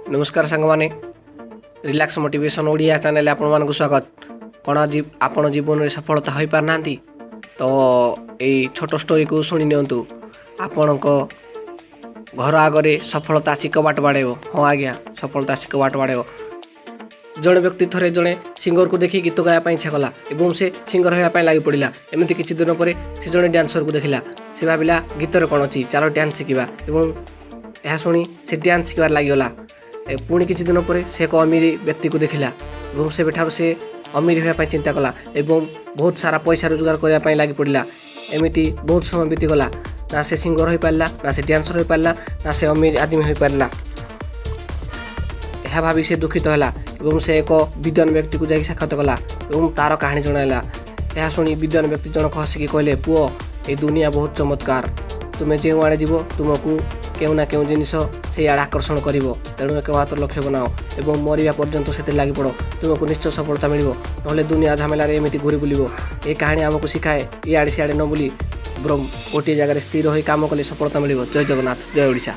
ନମସ୍କାର ସାଙ୍ଗମାନେ, relax motivation Odia ଚ୍ୟାନେଲରେ ଆପଣମାନଙ୍କୁ ସ୍ୱାଗତ। କ'ଣ ଆଜି ଆପଣ ଜୀବନରେ ସଫଳତା ହୋଇପାରିନାହାନ୍ତି? ତ ଏଇ ଛୋଟ ଷ୍ଟୋରିକୁ ଶୁଣି ନିଅନ୍ତୁ। ଆପଣଙ୍କ ଘର ଆଗରେ ସଫଳତା ଆସି କବାଟ ବାଡ଼େଇବ। ହଁ ଆଜ୍ଞା, ସଫଳତା ଆସି କବାଟ ବାଡ଼େଇବ। ଜଣେ ବ୍ୟକ୍ତି ଥରେ ଜଣେ ସିଙ୍ଗରକୁ ଦେଖି ଗୀତ ଗାଇବା ପାଇଁ ଇଚ୍ଛା କଲା ଏବଂ ସେ ସିଙ୍ଗର ହେବା ପାଇଁ ଲାଗି ପଡ଼ିଲା। ଏମିତି କିଛି ଦିନ ପରେ ସେ ଜଣେ ଡ୍ୟାନ୍ସରକୁ ଦେଖିଲା। ସେ ଭାବିଲା, ଗୀତରେ କ'ଣ ଅଛି, ଚାଲ ଡ୍ୟାନ୍ସ ଶିଖିବା। ଏବଂ ଏହା ଶୁଣି ସେ ଡ୍ୟାନ୍ସ ଶିଖିବାରେ ଲାଗିଗଲା। ପୁଣି କିଛି ଦିନ ପରେ ସେ ଏକ ଅମିର ବ୍ୟକ୍ତିକୁ ଦେଖିଲା ଏବଂ ସେବେଠାରୁ ସେ ଅମିର ହେବା ପାଇଁ ଚିନ୍ତା କଲା ଏବଂ ବହୁତ ସାରା ପଇସା ରୋଜଗାର କରିବା ପାଇଁ ଲାଗି ପଡ଼ିଲା। ଏମିତି ବହୁତ ସମୟ ବିତିଗଲା। ନା ସେ ସିଙ୍ଗର ହୋଇପାରିଲା, ନା ସେ ଡ୍ୟାନ୍ସର ହୋଇପାରିଲା, ନା ସେ ଅମିର ଆଦମୀ ହୋଇପାରିଲା। ଏହା ଭାବି ସେ ଦୁଃଖିତ ହେଲା ଏବଂ ସେ ଏକ ବିଦ୍ୱାନ ବ୍ୟକ୍ତିକୁ ଯାଇ ସାକ୍ଷାତ କଲା ଏବଂ ତା'ର କାହାଣୀ ଜଣାଇଲା। ଏହା ଶୁଣି ବିଦ୍ୱାନ ବ୍ୟକ୍ତି ଜଣକ ହସିକି କହିଲେ, "ପୁଅ, ଏ ଦୁନିଆ ବହୁତ ଚମତ୍କାର। ତୁମେ ଯେଉଁଆଡ଼େ ଯିବ, ତୁମକୁ କେଉଁ ନା କେଉଁ ଜିନିଷ ସେଇଆଡ଼େ ଆକର୍ଷଣ କରିବ। ତେଣୁ ଏକ ମାତ୍ର ଲକ୍ଷ୍ୟ ବନାଅ ଏବଂ ମରିବା ପର୍ଯ୍ୟନ୍ତ ସେଥିରେ ଲାଗିପଡ଼। ତୁମକୁ ନିଶ୍ଚୟ ସଫଳତା ମିଳିବ। ନହେଲେ ଦୁନିଆ ଝାମେଲାରେ ଏମିତି ଘୁରି ବୁଲିବ।" ଏ କାହାଣୀ ଆମକୁ ଶିଖାଏ, ଇଆଡ଼େ ସିଆଡ଼େ ନ ବୁଲି ବରଂ ଗୋଟିଏ ଜାଗାରେ ସ୍ଥିର ହୋଇ କାମ କଲେ ସଫଳତା ମିଳିବ। ଜୟ ଜଗନ୍ନାଥ, ଜୟ ଓଡ଼ିଶା।